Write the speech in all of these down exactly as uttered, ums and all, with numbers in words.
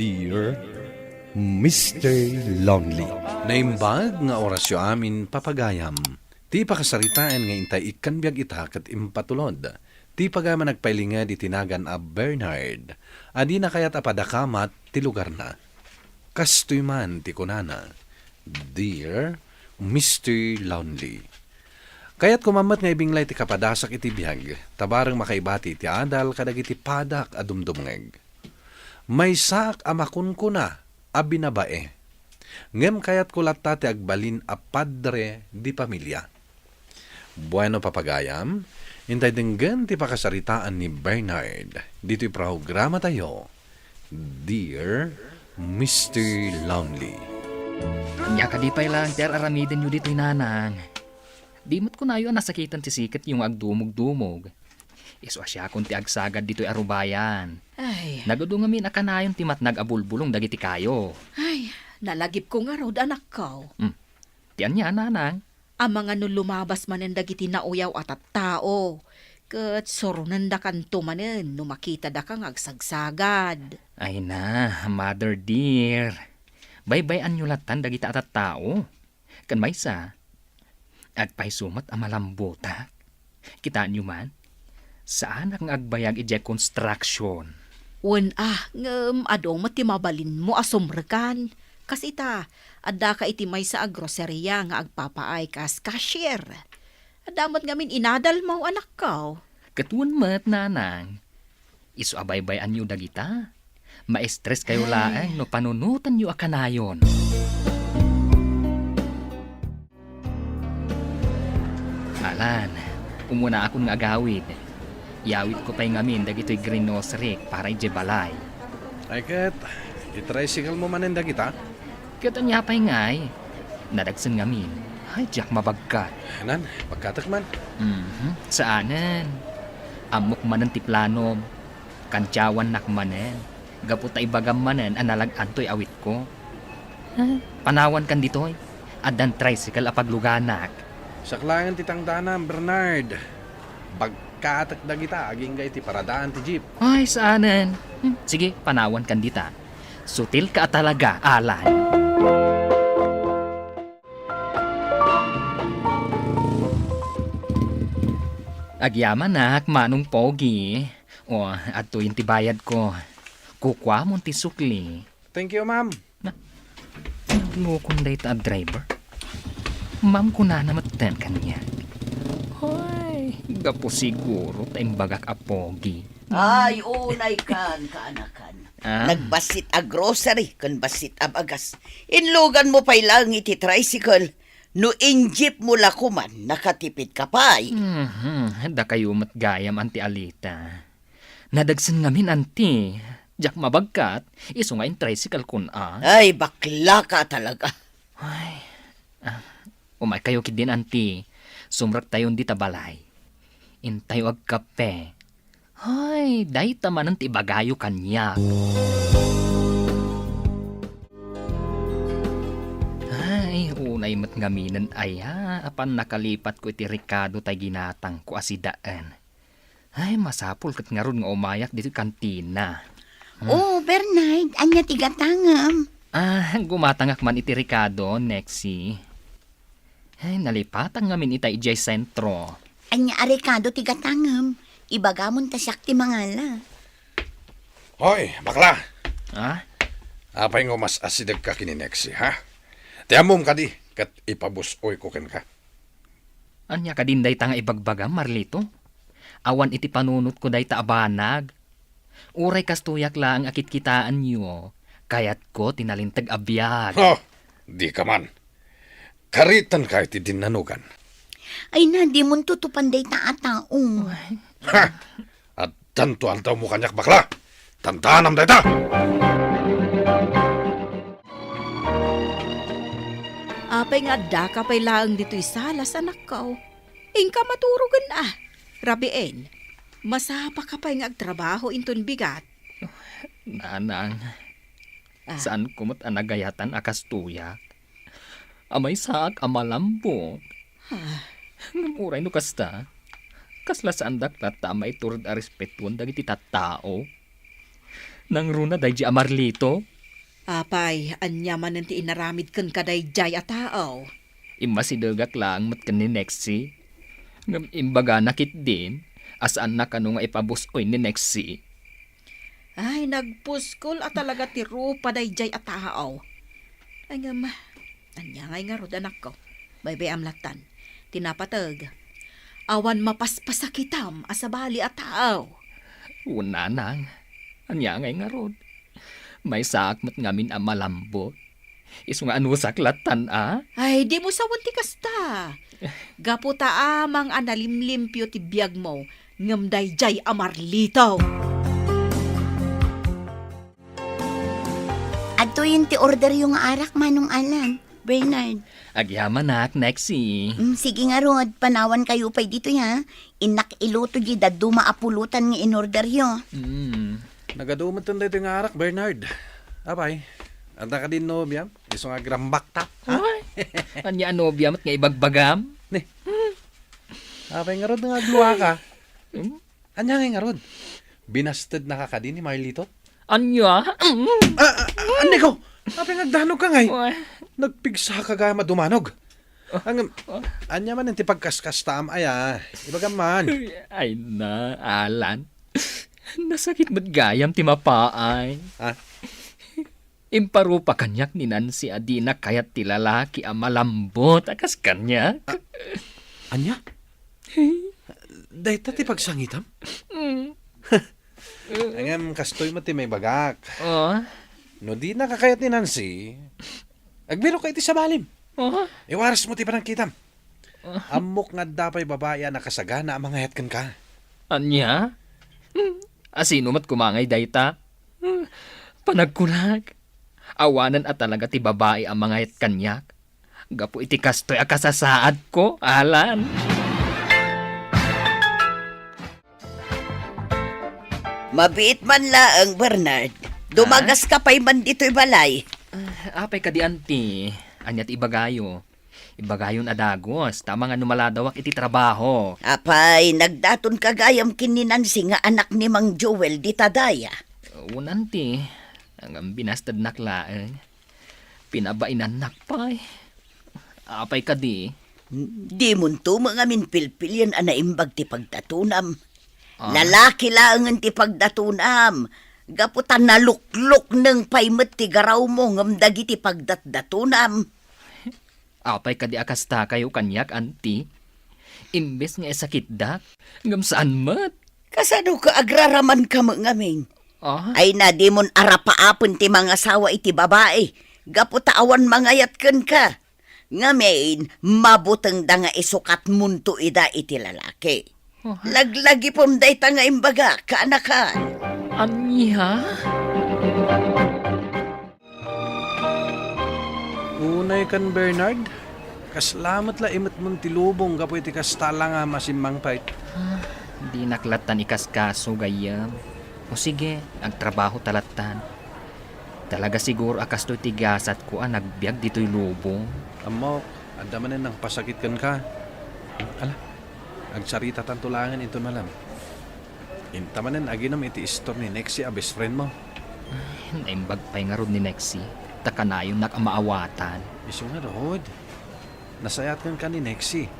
Dear Mister Lonely. Naimbag nga orasyo amin, papagayam. Ti pakasaritaan nga intay ikkan biag ita ket impatulod. Ti pagayam a nagpailinged iti nagan a Bernard, a dina kayat a padakamat ti lugarna. Kastoy man ti kunana, "Dear Mister Lonely, kayatko man met nga ibinglay ti kapadasak iti biag, ta bareng makaibati ti adal kadagiti padak a dumdumngeg. Maysaak a makunkuna a binabae, ngem kayatko latta ti agbalin a padre de pamilia." Bueno, papagayam, intay denggen ti pakasaritaan ni Bernard ditoy programatayo, Dear Mister Lonely. Nia kadi pay laeng ti ar-aramidenyo ditoy, nanang? Di met kunayo a nasakiten ti siketyo nga agdumogdumog. Isu a siakon ti agsagad ditoy a rubayan. Ay. Nagadu ngamin a kanayon ti matnag a bulbulong dagiti kayo. Ay, nalagipko ngarud, anakko. Hmm. Ti ania, nanang? Amangan no lumabas manen dagiti nauyaw a tattao, ket suronendakanto manen no makitada ka nga agsagsagad. Ay na, mother dear. Baybay-anyo lattan dagita a tattao. Ken maysa, agpayso met a malambutak. Kitaenyo man, saanak nga agbayag idiay construction. Wen a, ngem adu met ti mabalinmo a sumrekan. Kas ita, addaka iti maysa a groceria nga agpapaay kas cashier. Adda met ngamin inadalmo, anakko. Ket wen met, nanang. Isu a baybay-anyo dagita. Maestres kayo laeng no panunotenyo a kanayon. Alan, umunaakon nga agawid. Iyawidko pay ngamin dagitoy green nursery para idiay balay. Ay ket, i-tricycle mo manen dagita? Ket ania pay ngay? Nadagsen ngamin. Ay, diak mabagkat. Nan, bagkatek man. Mhm, saanen. Ammok manen ti planom. Kantiawannak manen. Gapu ta ibagam manen a nalag-an toy awitko. Ha? Panawankan ditoy. Addan tricycle a pagluganak. Saklaen ti tangdanam, Bernard. Bagkatek dagita agingga iti paradaan ti jeep. Ay, saanen. Hmm, sige, panawankan dita. Sutilka a talaga, Alan. Agyamanak, Manong Pogi. O, adtoyen ti bayadko. Kukuamon ti sukli. Thank you, ma'am. Na, naglukon dayta a driver. Ma'am, kunana metten kaniak. Hoy, gapu siguro ta imbagak a pogi. Ay, unay kan, kaanakan. Ah. Nagbassit a grocery ken bassit a bagas. Inluganmo pay laeng iti tricycle. No in-jeep mo la koman, nakatipid ka pay. Mhm. Dakayo met gayam, Auntie Alita. Nadagsen ngamin, Auntie. Diak mabagkat, isu nga in-tricycle kon a. Ay, bakla ka talaga. Ay, ah, umay kayo ketdin, Auntie. Sumrektayon dita balay. Intayo agkape. Hay, dayta manen ti ibagayo kaniak. Ay, unay met ngaminen aya, a pannakalipatko iti rekado tay ginatangko a sidaen. Ay, masapul ket ngarud nga umayak ditoy kantina. Hmm. Oh, Bernard, ania ti gatangem? Ah, gumatangak man iti rekado, Nexie. Ay, nalipatak ngamin ita idiay sentro. Ania a rekado ti gatangem? Ibagamon ta siak ti mangala. Hoy, bakla! Ha? Apay nga umas-asidegka ken ni Nexie, ha? Ti ammom kadi, ket ipabus-oyko kenka. Ania kadin dayta nga ibagbagam, Marlito? Awan iti panunotko dayta a banag. Uray kastoyak laeng a kitkitaenyo, kayatko ti nalinteg a biag. Ha! Dika man. Karitenka iti dinnanugan. Ay na, dimonto tutupan dayta a tao. Ha! Addanto aldawmo kaniak, bakla! Tandanam dayta! Apay nga addaka pay laeng ditoy sala, anakko? Inka maturogen a. Rabiin, masapaka pay nga agtrabaho inton bigat. Nanang, ah, saanko met a nagayatan a kastoyak. Amaysaak a malambok. Ah. Ngem uray no kasta, kasla saandak latta a maiturod a respetoen dagiti tattao. Nangruna daydi a Marlito, Apay, ania manen ti inaramid kenka daydiay a tao? Immasidegak laeng met ken ni Nexie. Ngem imbagana ketdin a saanna kano nga ipabus-oy ni Nexie. Ay, nagpuskol a talaga ti rupa daydiay a tao. Ay, ngem, ania ngay ngarud, anakko? Baybay-am lattan ti napateg. Awan mapaspasakitam a sabali a tao. Wen, nanang, ania ngay ngarud? Maysaak met ngamin a malambot. Isu nga anusak lattan a? Ay, dimo sawen ti kasta. Gapu ta amang a nalimlimpio ti biagmo, ngem daydiay a marlitaw. Adtoyen ti orderyo nga arak, Manong Alan, Bernard. Agyamanak, Nexie. Mm, sige ngarud, panawankayo pay ditoy, ha? Innak iluto di dadduma a pulutan nga inorderyo. Mm. Nagadu metten daytoy nga arak, Bernard. Apay, adda kadin nobiam? Isu nga agrambakta, ha? Ay, ania a nobia met nga ibagbagam? Ni. Apay ngarud nga agluaka? Hmm? Ania ngay ngarud? Binastednaka kadi ni Marlito? Ania? Mm. Ah, ah, ah, Nico! Apay nga agdanogka ngay? Uy. Nagpigsaka gayam a dumanog. Ah. Ang, ah, ania manen ti pagkaskastaam aya? Ibagam man. Ay na, Alan. Nasakit met gayam ti mapaay. Ah? Imparupa kaniak ni Nancy a dina kayat ti lalaki a malambot a kas kaniak. Ah, ania? Dayta ti pagsangitam? Mm. Ngem kastoy met ti maibagak. Oh. No dinaka kayat ni Nancy, agbirokka iti sabalim. Oh. Iwarasmo ti panagkitam. Ammok nga adda pay babai a nakasagana a mangayat kenka. Ania? Hmm, asino met koma ngay dayta? Hmm, panagkunak. Awanen a talaga ti babai a mangayat kaniak. Gapu iti kastoy a kasasaadko, Alan. Mabiit man laeng, Bernard. Ah? Dumagaska pay man ditoy balay. Ah, apay kadi, anti? Ania ti ibagayo? Ibagayon a dagus, ta amangan no maladawak iti trabaho. Apay, nagdatonka gayam ken ni Nancy nga anak ni Mang Joel dita daya? Wen, anti. Ngem binastednak laeng. Pinabainannak pay. Apay kadi? Dimonto met ngamin pilpilian a naimbag ti pagdatonam. Ah? Lalaki laengen ti pagdatonam. Gapu ta naluklukneng pay met ti garawmo ngem dagiti pagdatdatonam. Apay kadi a kastakayo kaniak, anti? Imbes nga isakitdak, ngem saan met. Kasano ka agraramanka met ngamin? Ah? Ay na, dimon arapaapen ti mangasawa iti babai, gapu ta awan mangayat kenka. Ngamin, mabutengda nga isukatmonto ida iti lalaki. Ah. Laglagipem dayta nga imbagak, kaanakan. Ania? Unay kan Bernard, kasla met la imetmon ti lubong gapu iti kasta la nga masimmangpet. Ah, dinak lattan ikaskaso, gayyem. O sige, agtrabaho ta lattan. Talaga siguro a kastoy ti gasatko a nagbiag ditoy lubong. Ammok, adda manen nangpasakit kenka. Ala, agsaritatanto laengen inton malem. Inta manen aginom iti istor ni Nexie a best friend mo. Ay, naimbag pay ngarud ni Nexie, ta kanayonnak a maawatan. Isu ngarud, nasayaat kenka ni Nexie.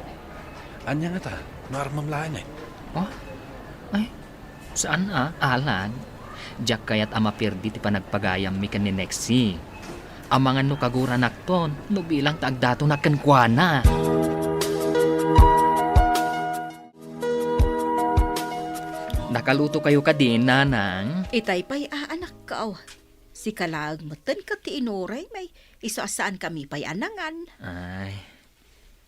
Ania ngata, no armem laengen? Oh? Ay, saan a, Alan. Diak kayat a maperdi ti panagpagayammi ken ni Nexie. Amangan no kaguranakton, no bilang ta agdatonak kenkuana. Nakalutokayo kadi, nanang? Itay pay a, anakko. Sika laeng metten ket ti inuray, may isu a saankami pay a nangan. Ay.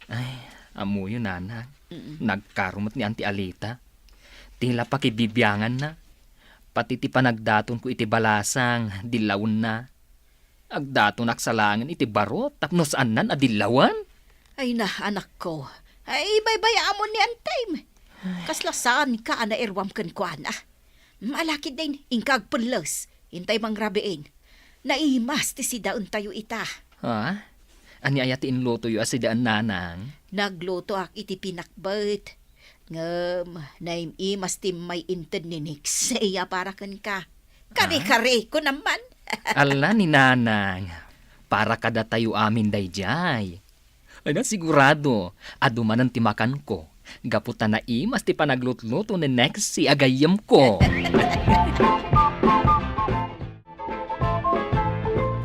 Ay, ammoyo, nanang. Mm-mm. Nagkaro met ni Auntie Alita. Ti la pakibibianganna. Pati ti panagdatonko iti balasang, dillawenna. Agdatonak sa laengen iti barut tapno saannan a dillawan? Ay na, anakko. Ay, baybay-amon ni Antim. Kasla saanka a nairuam kenkuana. Ala ketdin, inka agpelles. Intay mangrabiin. Naimas ti sidaentayo ita. Ha? Ania aya ti inlutoyo a sidaen, nanang? Naglutoak iti pinakbet. Ngem, naim-imas ti may inted ni Nixie a para kenka. Ah? Kare-kare ko naman. Ala ni Nanang, para kadatayo amin daydiay. Ay na, sigurado, adu manen ti makanko, gapu ta naimas ti panaglutluto ni Nexie a gayyemko.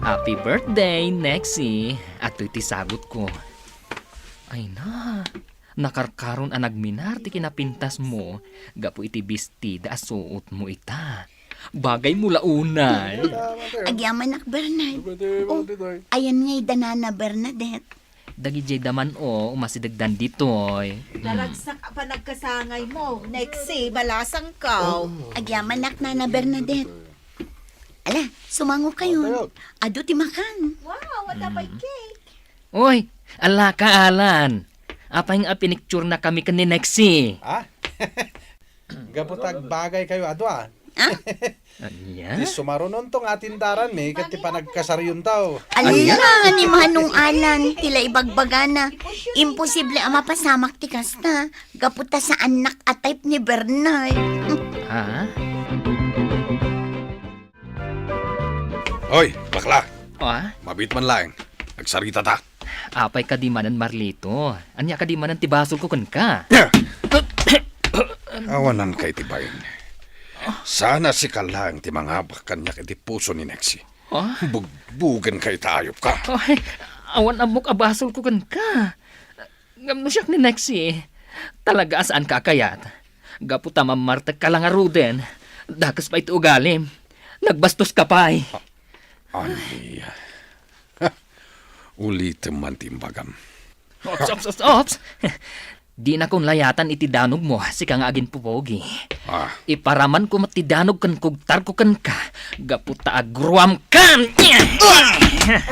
Happy birthday, Nexie! Adtoy ti sagutko. Ay na, nakarkaron a nagminar ti kinapintasmo gapu iti bestida a suotmo ita. Bagaymo la unay. Agyamanak, Bernard. Oh, ayan ngay da Nana Bernadette. Dagidiay da man, o, umasidegdan ditoy. Hmm. Naragsak a panagkasangaymo, Nexie, balasangko. Agyamanak, Nana Bernadette. Ala, sumango kayon. Adu ti makan. Wow, what a cake! Oy, ala ka, Alan. Apay nga pinicture na kami ken ni Nexie? Ha? Gapu ta agbagay kayo adu, a. Ah? Ania? Ti sumarunon to nga atindaranmi ket ti panagkasariontaw. Ala, ni Manong Alan, ti la ibagbagana. Imposible a mapasamak ti kasta. Gapu ta saannak a type ni Bernard. Ha? Hoy, bakla! Ah? Mabiit man laeng. Agsaritata. Apay kadi manen, Marlito? Ania kadi manen ti basolko kenka? Awananka iti bain. Saan a sika laeng ti mangabak kaniak iti puso ni Nexie. Ah? Bugbugenka ita, ayupka. Ay, awan ammok a basolko kenka. Ngem no siak ni Nexie, talaga a saanka a kayat. Gapu ta mammartekka la ngaruden, dakes pay ti ugalim. Nagbastoska pay. A-, ania? Ulitem man ti imbagam. Ops, ops, ops, ops! Dinakon layatan iti danogmo, sika nga aginpupogi. Ah. Iparamanko met ti danog ken kugtarko kenka, gapu ta agruamka!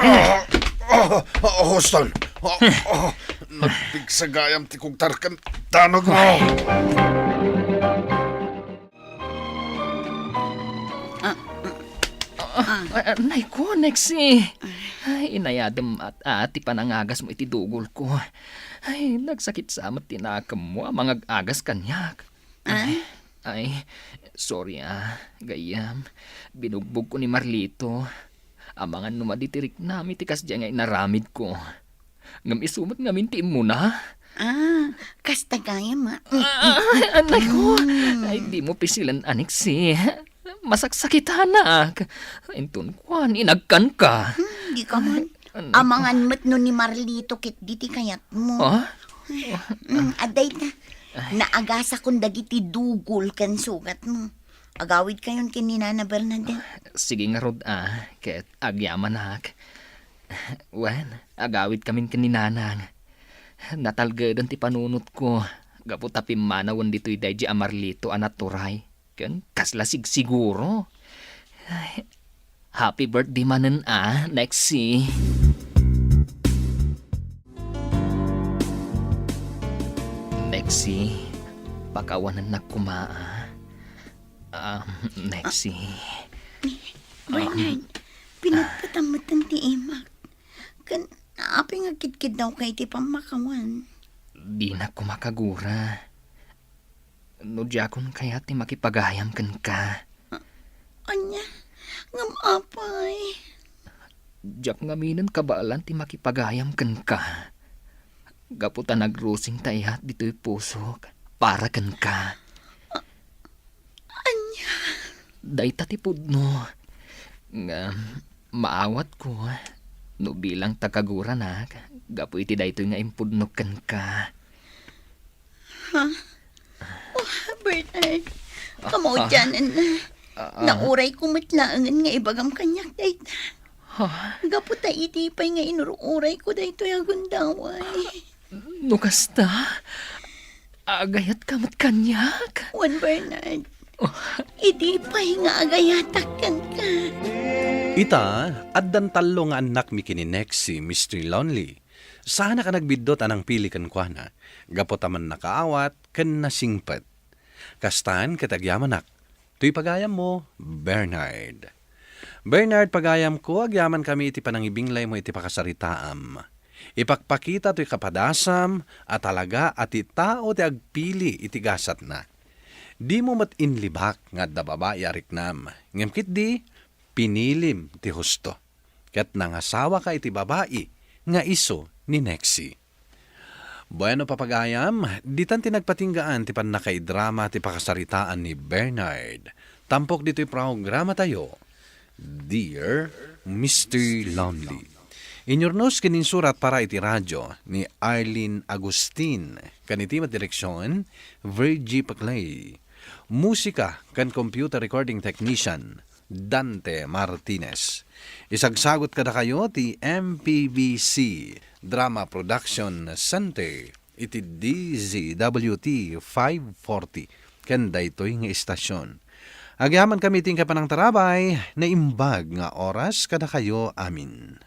Ah! Ah! Ah! Houston! Ah! Ah! Nagpigsa gayam ti kugtar ken danogmo! Ah, ah, ah, ah, nay ko, Nexie. Ay, inayadem at, at ti panangagasmo iti dugolko. Ay, nagsakit sa met ti nakemmo a mangag-agas kaniak. Ah? Ay, ay, sorry, ah, gayyem. Binugbogko ni Marlito. Amangan no madi ti riknam iti kasdiay nga inaramidko. Ngem isu met ngamin ti immuna. Ah, kasta gayam, ah. Ah, ah, anay ko. Mm. Ay, dimo pisilen, Nexie. Masaksakitanak. Inton kuan, inagkanka. Hmm, di ka man. Ay, anay ko. Amangan met no ni Marlito ketdi ti kayatmo. Ah? Mm, adda ita. Ay. Naagasakon dagiti dugol ken sugatmo. Agawidkayon ken ni Nana Bernadette. Sige ngarud, ah, ket agyamanak. Wen, agawidkamin ken ni Nanang. Natalgeden ti panunotko, gapu ta pimmanawen ditoy daydi a Marlito a naturay ken kasla sigsiguro. Ay, happy birthday manen, ah, Nexie. Nexie, pakawanennak koma, ah. Ah, Nexie. Bernard, pinagpatammetan ti imak. Ken apay nga agkidkiddawka iti pammakawan? Dinak koma kagura. No diakon kayat ti makipagayam kenka. A-, ania? Ngem apay? Diak ngaminen kabaelan ti makipagayam kenka. Gapu ta nagrusing ta ihat ditoy pusok para kenka. A-, ania? Dayta ti pudno. Ngem, maawatko no bilangta kaguranak gapu iti daytoy nga impudnok kenka. Ha? Oh, Bernard, ah, kamaudiananna. Ah, ah. Naurayko met laengen nga ibagam kaniak dayta. Ha? Gapu ta idi pay nga inur-urayko daytoy a gundaway. No kasta, agayatka met kaniak? Wen, Bernard. Oh. Idi pay nga agayatak kenka. Ita, addan tallo nga annakmi ken ni Nexie, Mister Lonely. Saanak a nagbiddut a nangpili kenkuana, gapu ta mannakaawat ken nasingpet. Kastan ket agyamanak, toy pagayammo, Bernard. Bernard, pagayamko, agyamankami iti panangibinglaymo iti pakasaritaam. Ipakpakita toy kapadasam a talaga a ti tao ti agpili iti gasatna. Dimo met inlibak nga adda babai a riknam, ngem ketdi, pinilim ti husto. Ket nangasawaka iti babai nga isu ni Nexie. Bueno, papagayam, ditan ti nagpatinggaan ti pannakaidrama ti pakasaritaan ni Bernard. Tampok ditoy programatayo, Dear Mister Lonely. Inyurnos ken insurat para iti radyo ni Arlene Agustin. Kaniti met direksyon, Virgie Paclay. Musika ken computer recording technician, Dante Martinez. Isagsagot kadakayo ti M P B C Drama Production Center iti D Z W T five forty ken daytoy nga istasyon. Agyamankami iti panangtarabay, naimbag nga oras kadakayo amin.